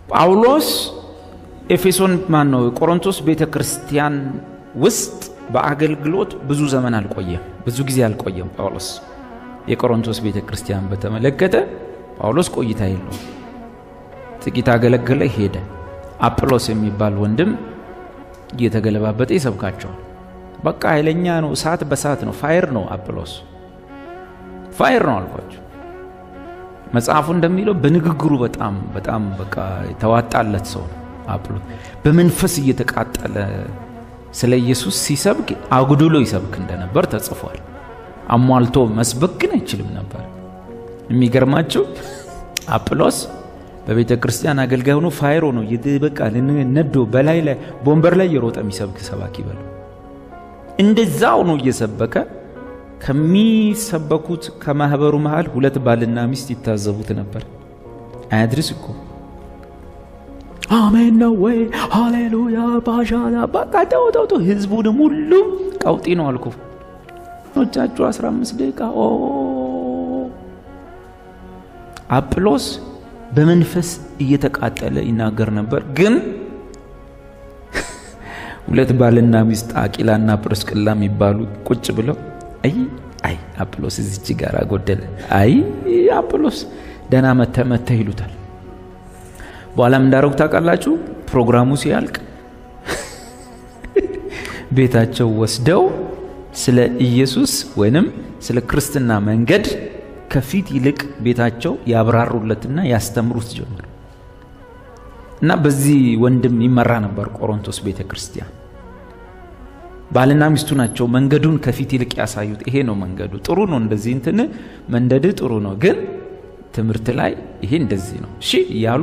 ጳውሎስ ኤፌሶን ማን ነው ቆሮንቶስ ቤተ ክርስቲያን ውስጥ በአገልግሎት ብዙ ዘመን አልቆየም፣ ብዙ ጊዜ አልቆየም። ጳውሎስ የቆሮንቶስ ቤተ ክርስቲያን በተመለከተ ጳውሎስ ቆይታ የለውም። ጥቂት አገለገለ፣ ሄደ። አጵሎስ የሚባል ወንድም እየተገለባበጠ ይሰብካቸዋል። በቃ ኃይለኛ ነው፣ እሳት በሳት ነው፣ fire ነው። አጵሎስ fire ነው አልኳቸው። መጽሐፉ እንደሚለው በንግግሩ በጣም በጣም በቃ የተዋጣለት ሰው ነው አጵሎስ። በመንፈስ እየተቃጠለ ስለ ኢየሱስ ሲሰብክ አጉድሎ ይሰብክ እንደነበር ተጽፏል። አሟልቶ መስበክ ግን አይችልም ነበር። የሚገርማችሁ አጵሎስ በቤተ ክርስቲያን አገልጋይ ሆኖ fire ሆኖ በቃ ነዶ በላይ ላይ በወንበር ላይ እየሮጠ የሚሰብክ ሰባኪ በለው እንደዛ ሆኖ እየሰበከ ከሚሰበኩት ከማህበሩ መሃል ሁለት ባልና ሚስት ይታዘቡት ነበር። አያድርስ እኮ አሜን ነው ወይ ሃሌሉያ ባሻላ በቃ ተው ተው ተው። ህዝቡንም ሁሉም ቀውጢ ነው አልኩ። ኖቻችሁ 15 ደቂቃ አጵሎስ በመንፈስ እየተቃጠለ ይናገር ነበር። ግን ሁለት ባልና ሚስት አቂላና ጵርስቅላ የሚባሉ ቁጭ ብለው አይ አይ አጵሎስ እዚች ጋር ጎደለ፣ አይ አጵሎስ ደህና መተ መተ ይሉታል። በኋላም እንዳረጉ ታውቃላችሁ። ፕሮግራሙ ሲያልቅ ቤታቸው ወስደው ስለ ኢየሱስ ወይንም ስለ ክርስትና መንገድ ከፊት ይልቅ ቤታቸው ያብራሩለትና ያስተምሩት ጀመሩ። እና በዚህ ወንድም ይመራ ነበር ቆሮንቶስ ቤተ ክርስቲያን። ባልና ሚስቱ ናቸው መንገዱን ከፊት ይልቅ ያሳዩት። ይሄ ነው መንገዱ፣ ጥሩ ነው፣ እንደዚህ እንትን መንደድ ጥሩ ነው፣ ግን ትምህርት ላይ ይሄ እንደዚህ ነው እሺ እያሉ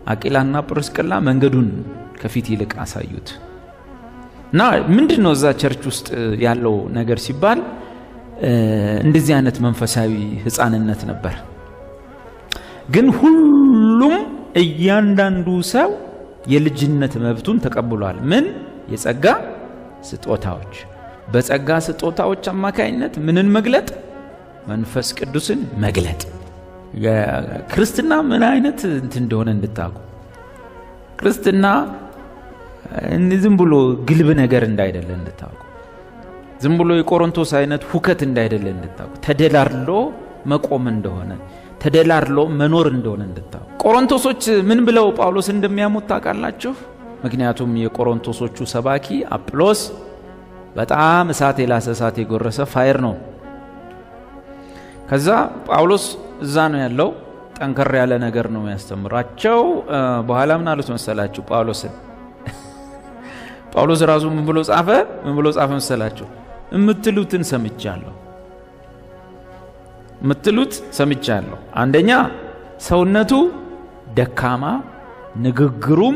አቂላና ጵርስቅላ መንገዱን ከፊት ይልቅ አሳዩት። እና ምንድን ነው እዛ church ውስጥ ያለው ነገር ሲባል እንደዚህ አይነት መንፈሳዊ ሕፃንነት ነበር። ግን ሁሉም እያንዳንዱ ሰው የልጅነት መብቱን ተቀብሏል። ምን የጸጋ ስጦታዎች፣ በጸጋ ስጦታዎች አማካይነት ምንን መግለጥ? መንፈስ ቅዱስን መግለጥ። ክርስትና ምን አይነት እንትን እንደሆነ እንድታውቁ። ክርስትና ዝም ብሎ ግልብ ነገር እንዳይደለ እንድታውቁ፣ ዝም ብሎ የቆሮንቶስ አይነት ሁከት እንዳይደለ እንድታውቁ፣ ተደላድሎ መቆም እንደሆነ ተደላድሎ መኖር እንደሆነ እንድታውቁ። ቆሮንቶሶች ምን ብለው ጳውሎስ እንደሚያሙት ታውቃላችሁ? ምክንያቱም የቆሮንቶሶቹ ሰባኪ አጵሎስ በጣም እሳት የላሰ እሳት የጎረሰ fire ነው። ከዛ ጳውሎስ እዛ ነው ያለው። ጠንከር ያለ ነገር ነው የሚያስተምራቸው። በኋላ ምን አሉት መሰላችሁ ጳውሎስን? ጳውሎስ ራሱ ምን ብሎ ጻፈ? ምን ብሎ ጻፈ መሰላችሁ? እምትሉትን ሰምቻለሁ፣ እምትሉት ሰምቻለሁ። አንደኛ ሰውነቱ ደካማ ንግግሩም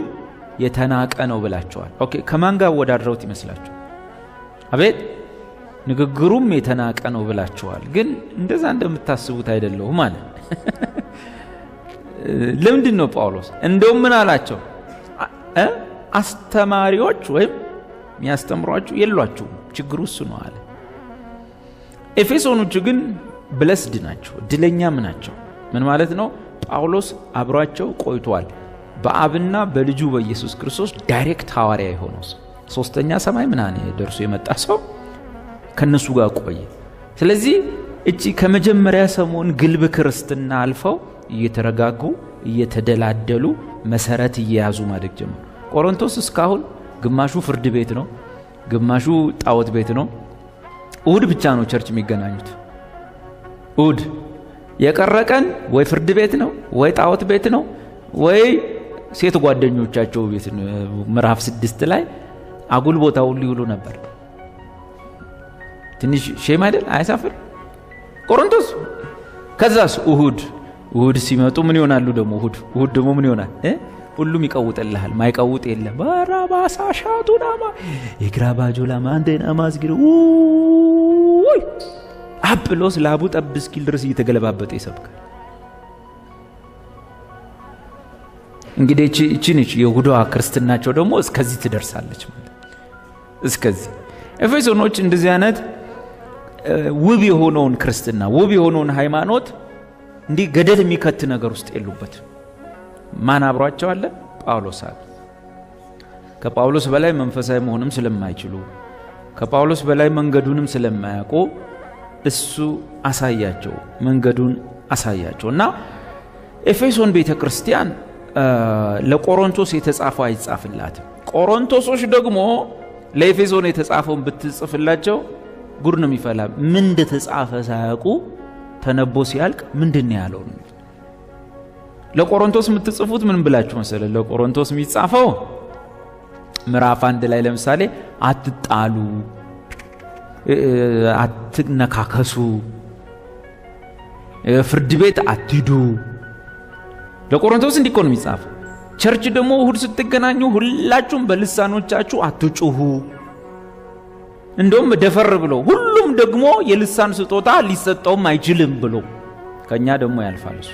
የተናቀ ነው ብላችኋል። Okay፣ ከማን ጋር ወዳድረውት ይመስላችሁ? አቤት ንግግሩም የተናቀ ነው ብላችኋል። ግን እንደዛ እንደምታስቡት አይደለሁም አለ። ለምንድን ነው ጳውሎስ እንደውም ምን አላቸው? አስተማሪዎች ወይም የሚያስተምሯችሁ የሏችሁም፣ ችግሩ እሱ ነው አለ። ኤፌሶኖቹ ግን ብለስድ ናቸው፣ እድለኛም ናቸው። ምን ማለት ነው? ጳውሎስ አብሯቸው ቆይቷል። በአብና በልጁ በኢየሱስ ክርስቶስ direct ሐዋርያ የሆነው ሰው ሶስተኛ ሰማይ ምናምን ደርሶ የመጣ ሰው ከነሱ ጋር ቆየ። ስለዚህ እቺ ከመጀመሪያ ሰሞን ግልብ ክርስትና አልፈው እየተረጋጉ እየተደላደሉ መሰረት እየያዙ ማደግ ጀመሩ። ቆሮንቶስ እስካሁን ግማሹ ፍርድ ቤት ነው፣ ግማሹ ጣዖት ቤት ነው። እሁድ ብቻ ነው church የሚገናኙት። እሁድ የቀረ ቀን ወይ ፍርድ ቤት ነው ወይ ጣዖት ቤት ነው ወይ ሴት ጓደኞቻቸው ቤት ነው። ምዕራፍ 6 ላይ አጉል ቦታ ሁሉ ይውሉ ነበር። ትንሽ shame አይደል? አያሳፍር ቆሮንቶስ። ከዛስ እሁድ እሁድ ሲመጡ ምን ይሆናሉ ደግሞ? እሁድ እሁድ ደግሞ ምን ይሆናል? ሁሉም ይቀውጥልሃል። ማይቀውጥ የለም። ባራባሳ ሻቱናማ የግራባጆላ ማንቴና ማስጊር ውይ አጵሎስ ላቡ ጠብ እስኪል ድረስ እየተገለባበጠ ይሰብካል። እንግዲህ እቺ ነች የእሁዷ ክርስትናቸው ደግሞ እስከዚህ ትደርሳለች ማለት እስከዚህ። ኤፌሶኖች እንደዚህ አይነት ውብ የሆነውን ክርስትና ውብ የሆነውን ሃይማኖት እንዲህ ገደል የሚከት ነገር ውስጥ የሉበት። ማን አብሯቸው አለ? ጳውሎስ አለ። ከጳውሎስ በላይ መንፈሳዊ መሆንም ስለማይችሉ፣ ከጳውሎስ በላይ መንገዱንም ስለማያውቁ እሱ አሳያቸው፣ መንገዱን አሳያቸው። እና ኤፌሶን ቤተ ክርስቲያን ለቆሮንቶስ የተጻፈው አይጻፍላትም። ቆሮንቶሶች ደግሞ ለኤፌሶን የተጻፈውን ብትጽፍላቸው ጉድ ነው የሚፈላ። ምን እንደተጻፈ ሳያውቁ ተነቦ ሲያልቅ ምንድን ነው ያለው ነው። ለቆሮንቶስ የምትጽፉት ምን ብላችሁ መሰለ? ለቆሮንቶስ የሚጻፈው ምዕራፍ 1 ላይ ለምሳሌ አትጣሉ፣ አትነካከሱ፣ ፍርድ ቤት አትሂዱ። ለቆሮንቶስ እንዲህ እኮ ነው የሚጻፈው። Church ደግሞ እሁድ ስትገናኙ ሁላችሁም በልሳኖቻችሁ አትጩሁ። እንደውም ደፈር ብሎ ሁሉም ደግሞ የልሳን ስጦታ ሊሰጠውም አይችልም ብሎ ከኛ ደግሞ ያልፋል እሱ።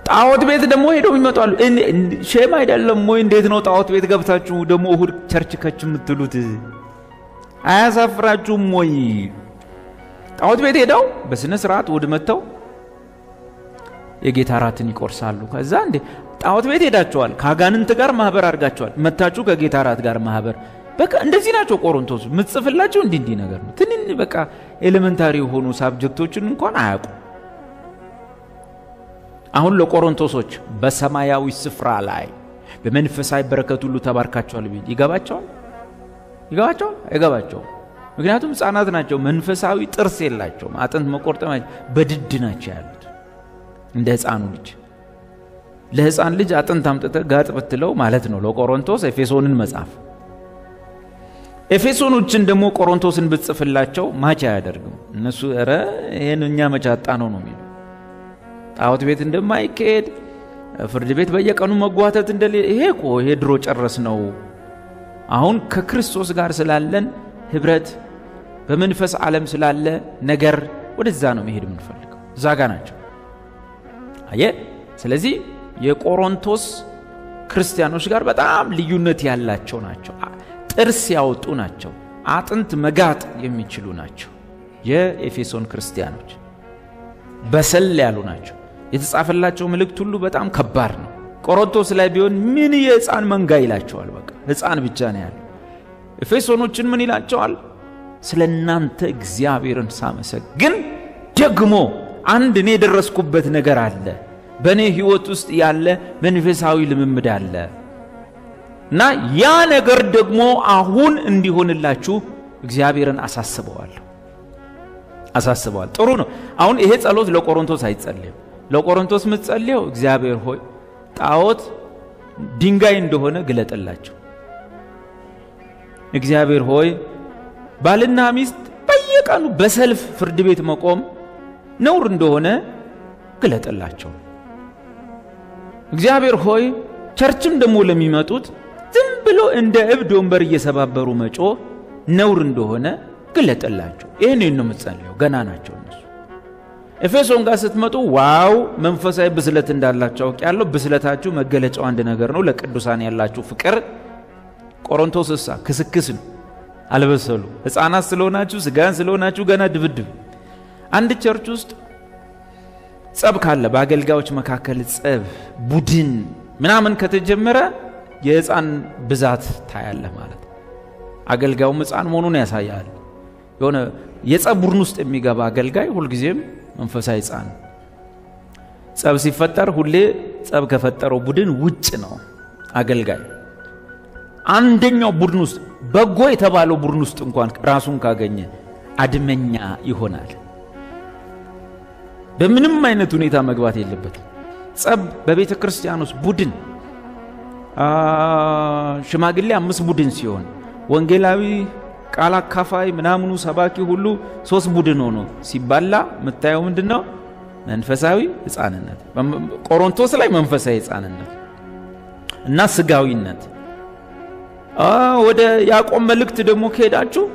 ጣዖት ቤት ደግሞ ሄደው ይመጣሉ። Shame አይደለም ወይ? እንዴት ነው ጣዖት ቤት ገብታችሁ ደግሞ እሁድ church ከች የምትሉት? አያሳፍራችሁም ወይ? ጣዖት ቤት ሄደው በስነ ስርዓት እሁድ መጥተው የጌታ እራትን ይቆርሳሉ። ከዛ እንዴ ጣዖት ቤት ሄዳችኋል፣ ከአጋንንት ጋር ማህበር አድርጋችኋል፣ መታችሁ ከጌታ እራት ጋር ማህበር። በቃ እንደዚህ ናቸው ቆሮንቶስ። ምጽፍላቸው እንዲህ እንዲህ ነገር ነው። ትንን በቃ elementary የሆኑ subject ኦችን እንኳን አያውቁ። አሁን ለቆሮንቶሶች በሰማያዊ ስፍራ ላይ በመንፈሳዊ በረከት ሁሉ ተባርካቸዋል ቢል ይገባቸዋል? ይገባቸዋል? አይገባቸውም። ምክንያቱም ሕፃናት ናቸው፣ መንፈሳዊ ጥርስ የላቸውም፣ አጥንት መቆርጠም በድድ ናቸው ያሉት እንደ ሕፃኑ ልጅ። ለሕፃን ልጅ አጥንት አምጥተህ ጋጥ ብትለው ማለት ነው ለቆሮንቶስ ኤፌሶንን መጻፍ። ኤፌሶኖችን ደግሞ ቆሮንቶስን ብትጽፍላቸው match አያደርግም። እነሱ ኧረ ይሄን እኛ መች አጣ ነው ነው የሚሉ። ጣዖት ቤት እንደማይካሄድ፣ ፍርድ ቤት በየቀኑ መጓተት እንደሌለ፣ ይሄ እኮ ይሄ ድሮ ጨረስ ነው። አሁን ከክርስቶስ ጋር ስላለን ህብረት፣ በመንፈስ ዓለም ስላለ ነገር ወደዛ ነው መሄድ የምንፈልገው። እዛ ጋር ናቸው። አየህ፣ ስለዚህ የቆሮንቶስ ክርስቲያኖች ጋር በጣም ልዩነት ያላቸው ናቸው። ጥርስ ያወጡ ናቸው። አጥንት መጋጥ የሚችሉ ናቸው። የኤፌሶን ክርስቲያኖች በሰል ያሉ ናቸው። የተጻፈላቸው መልእክት ሁሉ በጣም ከባድ ነው። ቆሮንቶስ ላይ ቢሆን ምን የሕፃን መንጋ ይላቸዋል። በቃ ሕፃን ብቻ ነው ያለው። ኤፌሶኖችን ምን ይላቸዋል? ስለናንተ እግዚአብሔርን ሳመሰግን ደግሞ አንድ እኔ የደረስኩበት ነገር አለ፣ በእኔ ሕይወት ውስጥ ያለ መንፈሳዊ ልምምድ አለ እና ያ ነገር ደግሞ አሁን እንዲሆንላችሁ እግዚአብሔርን አሳስበዋለሁ አሳስበዋል። ጥሩ ነው። አሁን ይሄ ጸሎት ለቆሮንቶስ አይጸልይም። ለቆሮንቶስ የምትጸልየው እግዚአብሔር ሆይ ጣዖት ድንጋይ እንደሆነ ግለጥላቸው። እግዚአብሔር ሆይ ባልና ሚስት በየቀኑ በሰልፍ ፍርድ ቤት መቆም ነውር እንደሆነ ግለጥላቸው። እግዚአብሔር ሆይ church ም ደግሞ ለሚመጡት ዝም ብሎ እንደ እብድ ወንበር እየሰባበሩ መጮህ ነውር እንደሆነ ግለጥላቸው። ይሄን ነው የምትጸልየው። ገና ናቸው እነሱ። ኤፌሶን ጋር ስትመጡ wow መንፈሳዊ ብስለት እንዳላችሁ አውቄያለሁ። ብስለታችሁ መገለጫው አንድ ነገር ነው፣ ለቅዱሳን ያላችሁ ፍቅር። ቆሮንቶስ እሳ ክስክስ ነው፣ አልበሰሉ። ሕፃናት ስለሆናችሁ ስጋን ስለሆናችሁ ገና ድብድብ። አንድ church ውስጥ ጸብ ካለ፣ በአገልጋዮች መካከል ጸብ፣ ቡድን ምናምን ከተጀመረ የሕፃን ብዛት ታያለህ ማለት። አገልጋዩም ሕፃን መሆኑን ያሳያል። የሆነ የጸብ ቡድን ውስጥ የሚገባ አገልጋይ ሁልጊዜም መንፈሳዊ ሕፃን። ጸብ ሲፈጠር ሁሌ ጸብ ከፈጠረው ቡድን ውጭ ነው አገልጋይ። አንደኛው ቡድን ውስጥ በጎ የተባለው ቡድን ውስጥ እንኳን ራሱን ካገኘ አድመኛ ይሆናል። በምንም አይነት ሁኔታ መግባት የለበትም። ጸብ በቤተ ክርስቲያን ውስጥ ቡድን ሽማግሌ 5 ቡድን ሲሆን፣ ወንጌላዊ ቃል አካፋይ ምናምኑ ሰባኪ ሁሉ 3 ቡድን ሆኖ ሲባላ የምታየው ምንድነው? መንፈሳዊ ሕፃንነት። ቆሮንቶስ ላይ መንፈሳዊ ሕፃንነት እና ስጋዊነት። ወደ ያዕቆብ መልእክት ደግሞ ከሄዳችሁ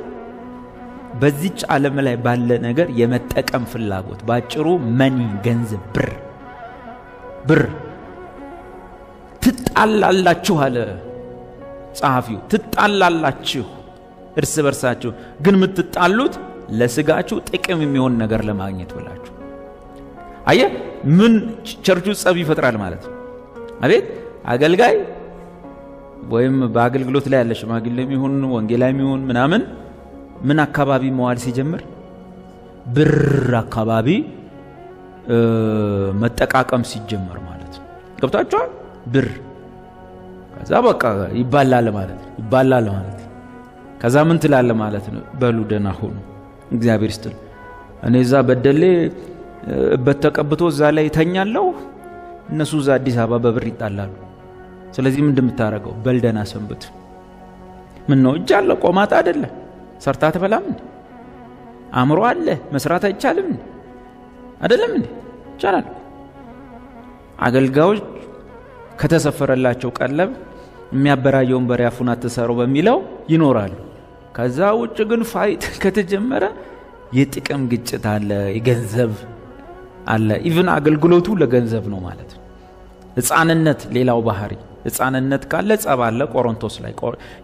በዚች ዓለም ላይ ባለ ነገር የመጠቀም ፍላጎት፣ ባጭሩ መኒ፣ ገንዘብ፣ ብር ብር ትጣላላችሁ አለ ጸሐፊው። ትጣላላችሁ እርስ በርሳችሁ፣ ግን የምትጣሉት ለስጋችሁ ጥቅም የሚሆን ነገር ለማግኘት ብላችሁ። አየህ፣ ምን ቸርቹ ጸብ ይፈጥራል ማለት ነው። አቤት አገልጋይ ወይም በአገልግሎት ላይ ያለ ሽማግሌም ይሁን ወንጌላዊም ይሁን ምናምን ምን አካባቢ መዋል ሲጀምር? ብር አካባቢ መጠቃቀም ሲጀመር ማለት ነው። ገብታችኋል? ብር ከዛ በቃ ይባላል ማለት ነው። ይባላል ማለት ነው። ከዛ ምን ትላለ ማለት ነው? በሉ ደህና ሁኑ፣ እግዚአብሔር ይስጥል። እኔ እዛ በደሌ እበት ተቀብቶ እዛ ላይ እተኛለሁ፣ እነሱ እዛ አዲስ አበባ በብር ይጣላሉ። ስለዚህ ምን እንደምታደርገው በል ደህና ሰንብት። ምን ነው እጅ አለ ቆማጣ አይደለ? ሰርታ አትበላም እንዴ? አእምሮ አለ መስራት አይቻልም እንዴ? አይደለም እንዴ? ይቻላል። አገልጋዮች ከተሰፈረላቸው ቀለብ የሚያበራየውን በሬ አፉን አትሰረው በሚለው ይኖራሉ። ከዛ ውጭ ግን fight ከተጀመረ የጥቅም ግጭት አለ፣ የገንዘብ አለ። Even አገልግሎቱ ለገንዘብ ነው ማለት ነው። ሕፃንነት ሌላው ባህሪ፣ ሕፃንነት ካለ ጸብ አለ። ቆሮንቶስ ላይ፣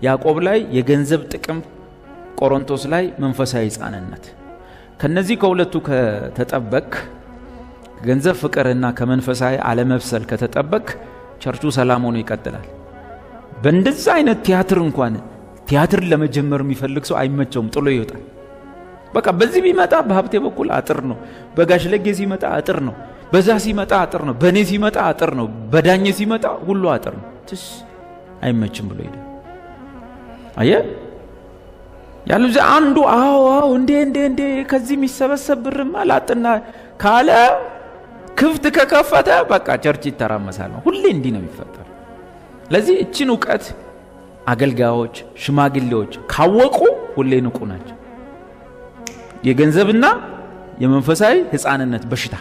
ያዕቆብ ላይ የገንዘብ ጥቅም፣ ቆሮንቶስ ላይ መንፈሳዊ ሕፃንነት። ከነዚህ ከሁለቱ ከተጠበቅ፣ ከገንዘብ ፍቅርና ከመንፈሳዊ አለመብሰል ከተጠበቅ ቸርቹ ሰላም ሆኖ ይቀጥላል። በእንደዛ አይነት ቲያትር እንኳን ቲያትር ለመጀመር የሚፈልግ ሰው አይመቸውም፣ ጥሎ ይወጣል። በቃ በዚህ ቢመጣ በሀብቴ በኩል አጥር ነው፣ በጋሽ ለጌ ሲመጣ አጥር ነው፣ በዛ ሲመጣ አጥር ነው፣ በእኔ ሲመጣ አጥር ነው፣ በዳኜ ሲመጣ ሁሉ አጥር ነው። ትስ አይመችም ብሎ ሄደ። አየህ ያሉ አንዱ አዎ አዎ እንዴ እንዴ እንዴ ከዚህ የሚሰበሰብ ብርማ ላጥና ካለ ክፍት ከከፈተ በቃ church ይተራመሳል ነው። ሁሌ እንዲህ ነው የሚፈጠር። ለዚህ እችን እውቀት አገልጋዮች፣ ሽማግሌዎች ካወቁ ሁሌ ንቁ ናቸው። የገንዘብና የመንፈሳዊ ሕፃንነት በሽታ